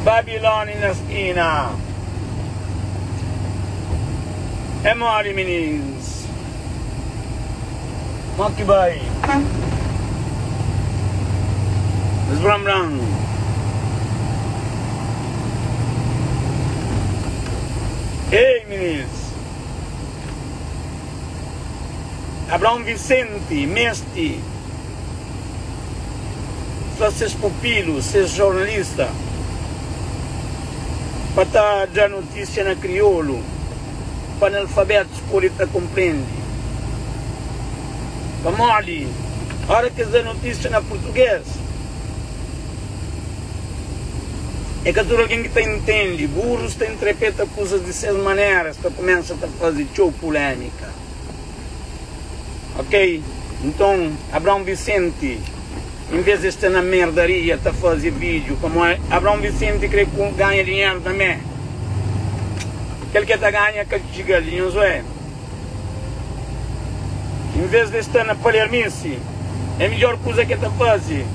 Babilónia na skina É modi minins Mo ki bai Zbran bran Ei minins Abraão Vicente meste fla ses pupilu, ses jornalista pa ta da notísia na kriolu pa analfabetus pode ta konprende. Pamodi ora ki es da notísia na purtuges é ka tudu algen ki ta intende. Burus ta intrepeta kuzas di ses manera, es ta kumesa ta faze txeu pulémika. Ok, nton Abraão Vicente em vez de sta na merdaria ta faze vídeo pamo Abraão Vicente kre ganha dinheiro tamé kel ke ta ganha ka txiga li nhos oe em vez de sta na palermice é midjor kuza ke ta faze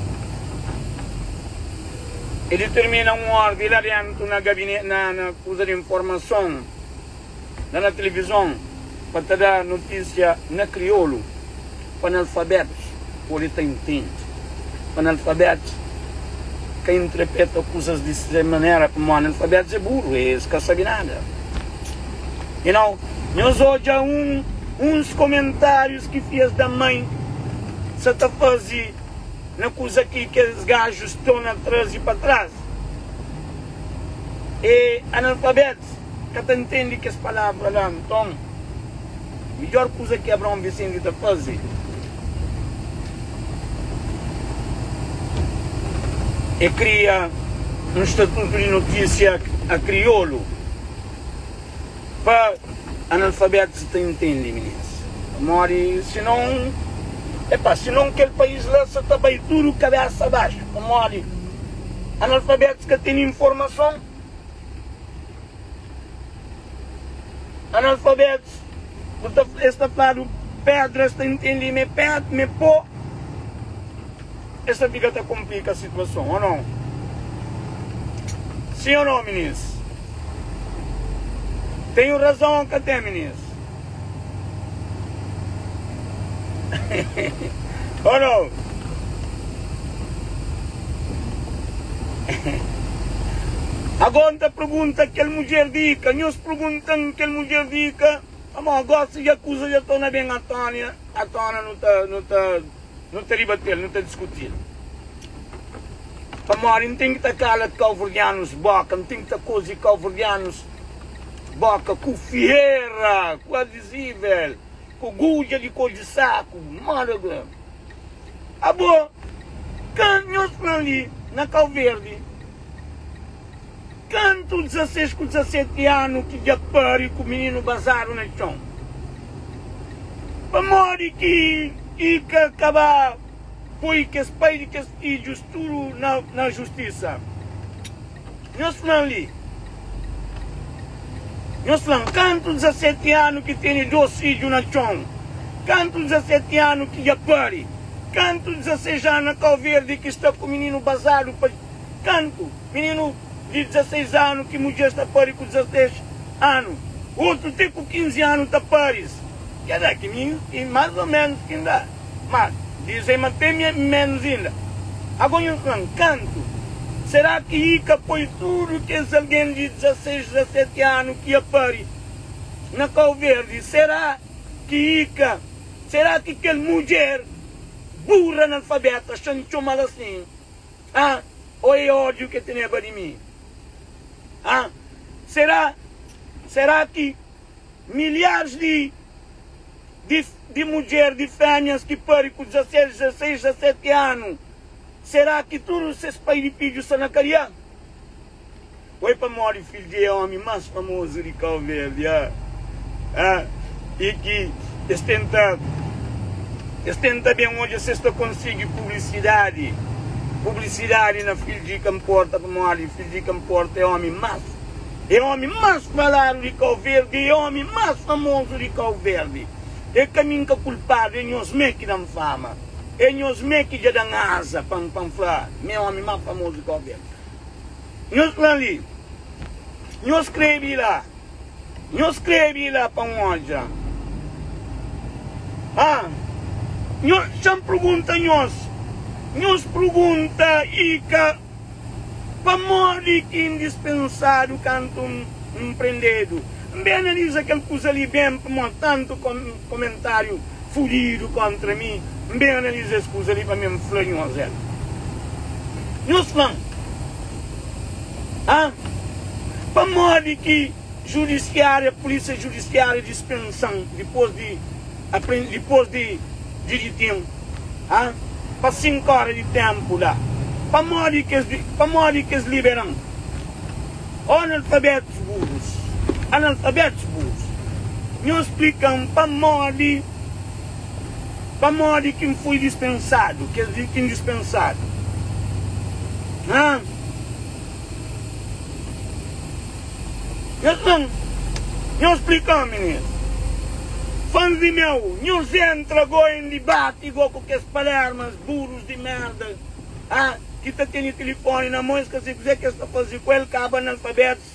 é determina um ordi la dentro na gabinete na kuza de informason. La na tilivizon pa ta da notisia na kriolu pa analfabetus pode ta intende. Pa analfabetus ka intrepeta kuzas di se manera pamodi analfabetus é buru, es ka sabe nada. You know, nhos odja un uns komentarius ki fias da mãe sa ta faze na kuza ki kes gajus torna traze pa tras. E analfabetus. Ka ta ntende kes palavra la. Nton, midjór kuza ki Abraon Vicente ta faze é kria un statutu di notísia a kriolu pa analfabetus ta ntende, minis. Pamodi sinon, epa, sinon kel país la sa ta bai tudu kabésa baxu, pamodi analfabetus ka tene informason. Analfabetus bu ta es ta fladu pedra es ta intendi ma é pedra ma é pó es ta fika ta konplika situason o nau? Sim o nau minis? Tenho razon o ka ten minis? O nau? Agora N ta pergunta kel mudjer di Ika, nhos pergunta-m kel mudjer di Ika, pamodi gosi dja kuza dja torna ben atona, atona nu ta, nu ta, nu ta dibate-l, nu ta diskuti-l. Pamodi N ten ki ta kala kauverdianus boka, N ten ki ta kozi kauverdianus boka ku fiera, ku avizivel, ku gudja di kodji saku, moda ku. Abo ka nhos fla-m li na Kau Verdi, kantu 16 ku 17 anu ki dja pari ku mininu bazadu na txon? Pamodi ki i ka kaba poi kes pai di kes fidjus tudu na justisa? Nhos fla-m li, nhos fla-m, kantu 17 anu ki tene dos fidju na txon, kantu 17 anu ki dja pari, kantu 16 anu na Kau Verdi ki sta ku mininu bazadu pa, kantu mininu di 16 anu ki mudjer sta pari ku 16 anu, otu te ku 15 anu ta paris, keda ki mi i mas o menus ki N da. Ma, dizem ma ten menus inda. Ago nhos fla-m, kantu? Será ki i ka poi tudu kes algen di 16, 17 anu ki ia pari na Kau Verdi? Será ki i ka? Será ki kel mudjer burra analfabeta xa-m txoma-l asin? Ah, o é ódiu ke teneba di mi? Ah, será, será ki milharis di. di di mudjer di femias ki pari ku 16, 16, 17 anu, sera ki tudu ses pai di fidju sta na kadia? Oi pamodi fidju di e omi mas famozu di Kau Verdi, ah, ah, i ki es tenta. Es tenta ben odja si es ta konsigi publisidadi Publisidadi na Fildji ka nporta pamodi Fildji ka nporta é omi más É omi más faladu di Kau Verdi É omi más famozu di Kau Verdi É ka mi nka kulpadu é nhos mé ki da-m fama É nhos mé ki dja da-m aza pa N fla mi é omi más famozu di Kau Verdi Nhos fla-m li Nhos skrebe la. Nhos skrebe la pa N odja. Ah, nhos, xa-m pergunta nhos, nhos pergunta i ka pamodi ki N dispensadu kantu N prendedu. N ben analiza kel kuza li ben pamodi tantu komentariu fudidu kontra mi. N ben analiza es kuza li pa mi N fla nhos el. Nhos fla-m. Ah, pamodi ki judisiária, polísia judisiária dispensa-m dipôs di dipôs di di ditin ah, pa 5 óra di ténpu la? Pamodi ki es pamodi ki es libera-m? Ó analfabetus burus, analfabetus burus, nhos splika-m pamodi pamodi ki N fui dispensadu, ki es ki N dispensadu? Ah. Nhos fla-m, nhos splika-m, minis. Fans di meu, nhos entra go en dibati go ku kes palermas burus di merda ah ki ta tene tilifoni na mon, es ka se kuze ki es ta faze ku el, kaba analfabetus,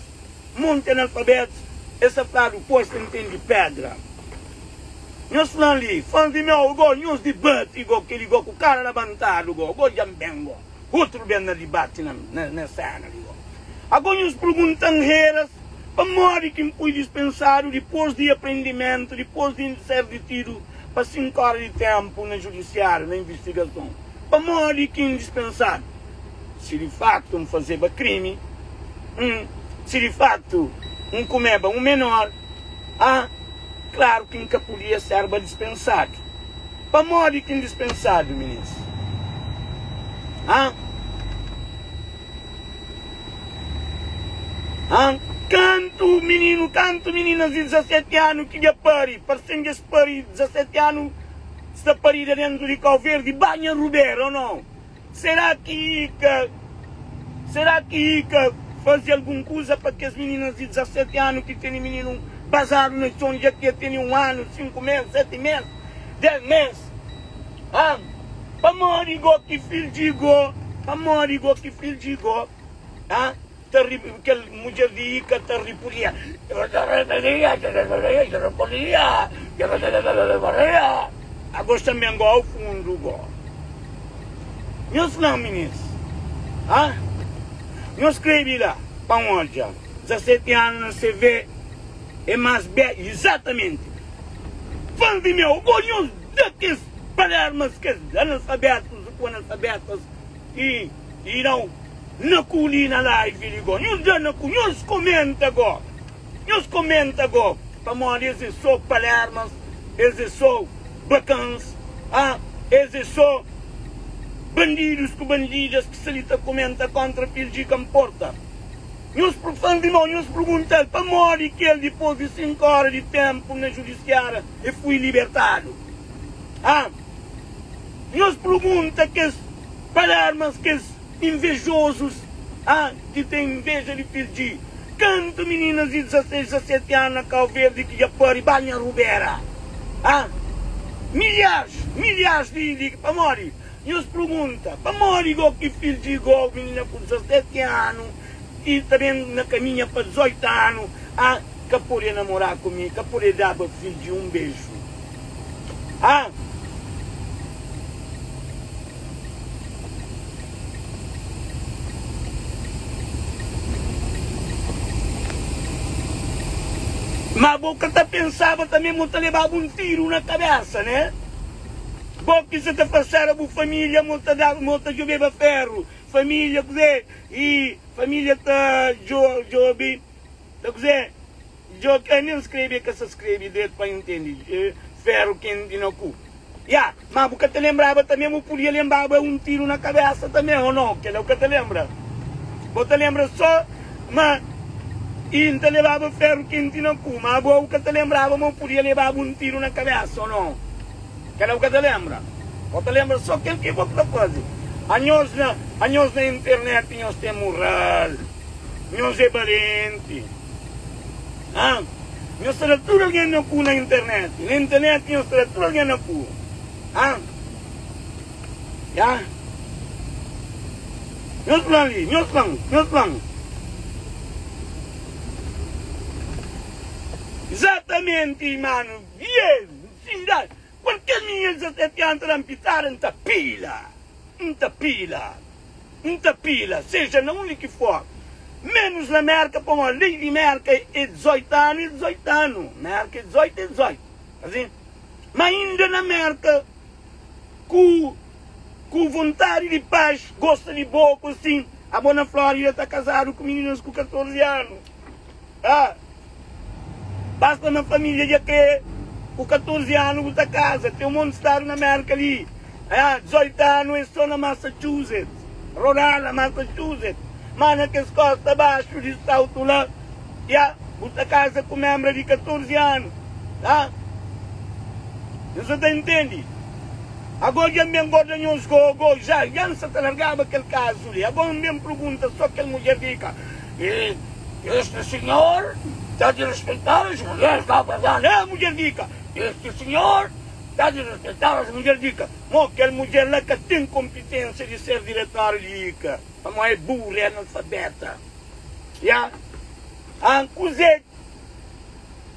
monti analfabetus, es ta fladu po es ta ntende pedra. Nhos fla-m li, fans di meu, go nhos dibati go keli go ku kara labantadu go, go dja-m ben go. Utru ben na dibati na nes sena li go. Ago nhos pergunta-m heras pamodi ki N pui dispensadu dipos di aprendimentu, dipos di N ser ditidu pa 5 ora di tenpu na judisiariu, na invistigason. Pamodi ki N dispensadu? Si di faktu N fazeba krimi, N, si di faktu N kumeba un menor, a, klaru ki N ka pudia serba dispensadu. Pamodi ki N dispensadu, minis? Hã? Hã? Kantu mininu, kantu mininas di 17 anu ki dja pari, parse-m dja es pari 17 anu, sta parida dentu di Kau Verdi, banha rubera, o nau? Será ki Ika, será ki Ika faze algun kuza pa kes mininas di 17 anu ki tene mininu bazadu na txon dja ki el tene un anu, 5 mes, 7 mes, 10 mes? Ah, pamodi go ki fil di go, pamodi go ki fil di go, ah, ta ri, kel mudjer di Ika ta ripudia. Agos tanben go ao fundu go. Nhos fla-m minis, ah, nhos skrebe la pa N odja. 17 anu na CV é más be, izatamenti. Fãs di meu, go nhos da kes palermas, kes analfabetus ku analfabetas i. I nau na ku li na live li go nhos da na ku nhos komenta go nhos komenta go pamodi es é so palermas es é so bakans ah es é so bandidus ku bandidas ki sta li ta komenta kontra fildji ka nporta nhos fla-m di mau nhos pergunta-l pamodi ki el dipos di 5 ora di tempu na judisiara e fui libertadu ah nhos pergunta kes Palermas kes invejosos ah ki ten inveja di Fildji kantu mininas di 16, 17 anu na Kau Verdi ki dja pari ba nha rubera ah milhares milhares di di pamodi nhos pergunta pamodi go ki Fildji go minina ku 17 anu i ta ben na kaminha pa 18 anu ah ka pode namora ku mi ka pode daba Fildji un beju ah. Ma bo ka ta pensaba tanbe mo ta lebaba un tiru na kabesa, ne? Bo ki sa ta fasera bu familia mo ta daba, mo ta djobeba feru, familia kuze, i familia ta djobe, ta kuze. Djo ka nen skrebe e ka sa skrebe dretu pa intendi feru kenti na ku. Ya, ma bu ka ta lembraba tambe bu pudia lembraba un tiru na kabesa tambe o no? Kela bu ka ta lembra. Bo ta lembra so ma i N ta lebaba feru kenti na ku, ma abo bu ka ta lembraba ma bu pudia lebaba un tiru na kabesa o no? Kela bu ka ta lenbra. Bo ta lenbra so kel ki bo ta faze. Anhos na anhos na internet nhos ten mural. Nhos é balenti. Ah, nhos ta da tudu algen na ku na internet. Na internet nhos ta da tudu algen na ku. Ah, ya. Nhos fla-m li, nhos fla-m, nhos fla-m. Izatamenti, manu. Ye, sin da. Kualker minha di 17 anu ta da-m pitada, N ta pila, N ta pila, N ta pila, seja na undi ki for, menus na Merka, pamodi lei di Merka é 18 anu, é 18 anu, Merka é 18, é 18, asin, ma inda na Merka, ku ku vontadi di pais gosta di bo ku asin, abo na Flórida ta kazadu ku mininas ku 14 anu, ah. Basta na família dja kre ku 14 anu bu ta kaza. Ten un monti stadu na Merka li. Ah, 18 anu é so na Massachusetts, Rhode Island, Massachusetts. Ma na kes kosta baxu di South la, ya, bu ta kaza ku membra di 14 anu. Ah, nhos sa ta intendi? Ago dja N ben gorda nhos gogo, ja, ja N sa ta largaba kel kazu li. Ago N ben pergunta so kel mudjer di ka. E Este senhor ta di respeitar as mulheres cabo-verdianas. É, mudjer dika. Este senhor ta di respeitar as mudjer dika. Mo, kel mudjer la ka ten kompetênsia di ser diretória di ika, pamó é burra, é analfabeta. Ya. Ah, kuzê?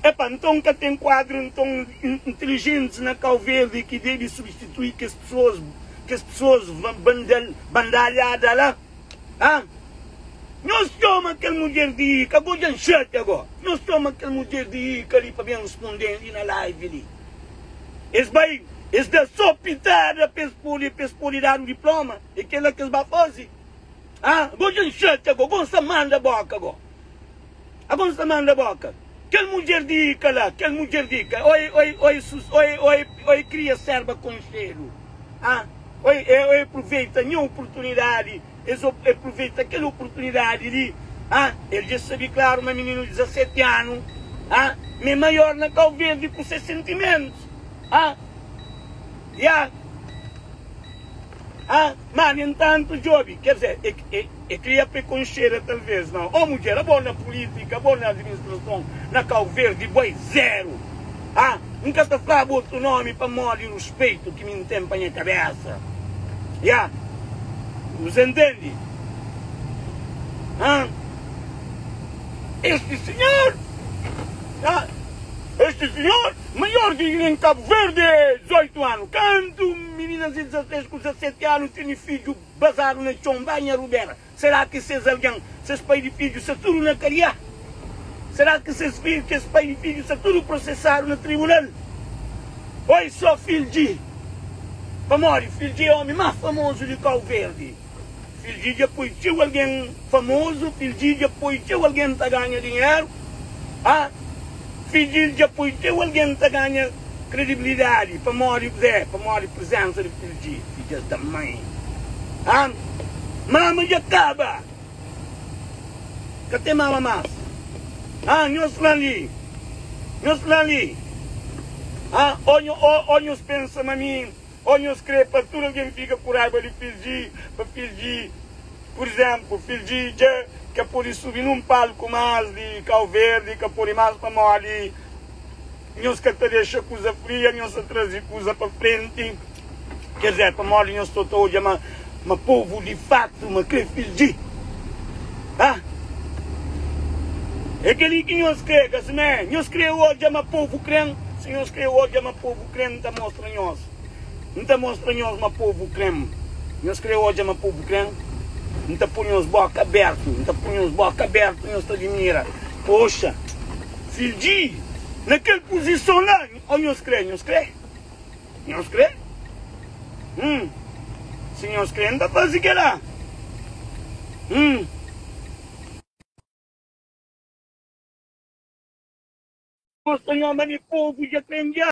Epa, nton ka ten kuadru nton intelijentis na Kau Verdi ki debe substitui kes pesoas, kes pesoas bandal, bandalhada la? Ah! Nhos txoma kel mudjer di Ika, bo dja N xatia go. Nhos txoma kel mudjer di Ika li pa ben responde-m li na live li. Es bai, es da so pitada pa es pode, pa es pode dadu diploma. É kel-la ki es ba faze. Ah! Bo dja N xatia go, go N sta manda boka go. Ago N sta manda boka. Kel mudjer di Ika la, kel mudjer di Ika, oi, oi, oi, oi, oi, oi kria serba konxedu. Ah! Oi, oi, aproveita nha oportunidadi. Es aproveita kel oportunidadi li. Ah, el dja sabe klaru ma mininu di 17 anu, ah, ma é maior na Kau Verdi ku se sentimentus. Ah, ya. Ah, ma nu entantu, djobe, ker dizer, e, e, e kria pa e konxeda talvez, ma, oh mudjer, abo na pulitika, abo na administrason na Kau Verdi, bo é zeru. Ah, N ka ta fla-bu otu nomi pamodi ruspeitu ki mi N ten pa nha kabesa. Ya. Você ntende? Ah, este senhor, ah, este senhor, maior di em Cabo Verde, 18 anu, kantu meninas di 16 ku 17 anu tene fidju bazadu na txon, ba nha rubera. Será ki ses algen, ses pai di fidju sta tudu na kadiâ? Será ki ses fidju, kes pai di fidju sta tudu prosesadu na tribunal? Oi só Fildji! Pamodi Fildji é omi más famozu di Kau Verdi. Fildji dja poi txeu algen famozu, Fildji dja poi txeu algen ta ganha dinheru, ah, Fildji dja poi txeu algen ta ganha kredibilidadi. Pamodi kuzê? Pamodi prizensa di Fildji. Fidjas da mãe. Ah, mama dja kaba. Ka ten mama mas. Ah, nhos fla-m li. Nhos fla-m li. Ah, ô nho, ô, ô nhos pensa ma mi, ô nhos krê pa tudu algen fika ku raiba di Fidji, pa Fidji, pur izénplu, Fidji dja ka pode subi nun palku más di Kau Verdi, ka pode más pamodi nhos ka ta dexa kuza fria, nhos ta traze kuza pa frenti. Ker dizer, pamodi nhos sta ta odja ma ma povu di faktu ma kre fidji. Ha? É kel-li ki nhos kre, ka simé? Nhos kre odja ma povu kre-m? Si nhos kre odja ma povu kre-m, N ta mostra nhos. N ta mostra nhos ma povu kre-m. Nhos kre odja ma povu kre-m? N ta poi nhos boka abertu. N ta poi nhos boka abertu, nhos ta dimira. Poxa, fidji na kel puzison la, ô nhos kre? Nhos kre? Nhos kre? Hum. Si nhos kre, N ta faze kel-la. Hum. Nhos ta nhoma di povu dja kre-m dja.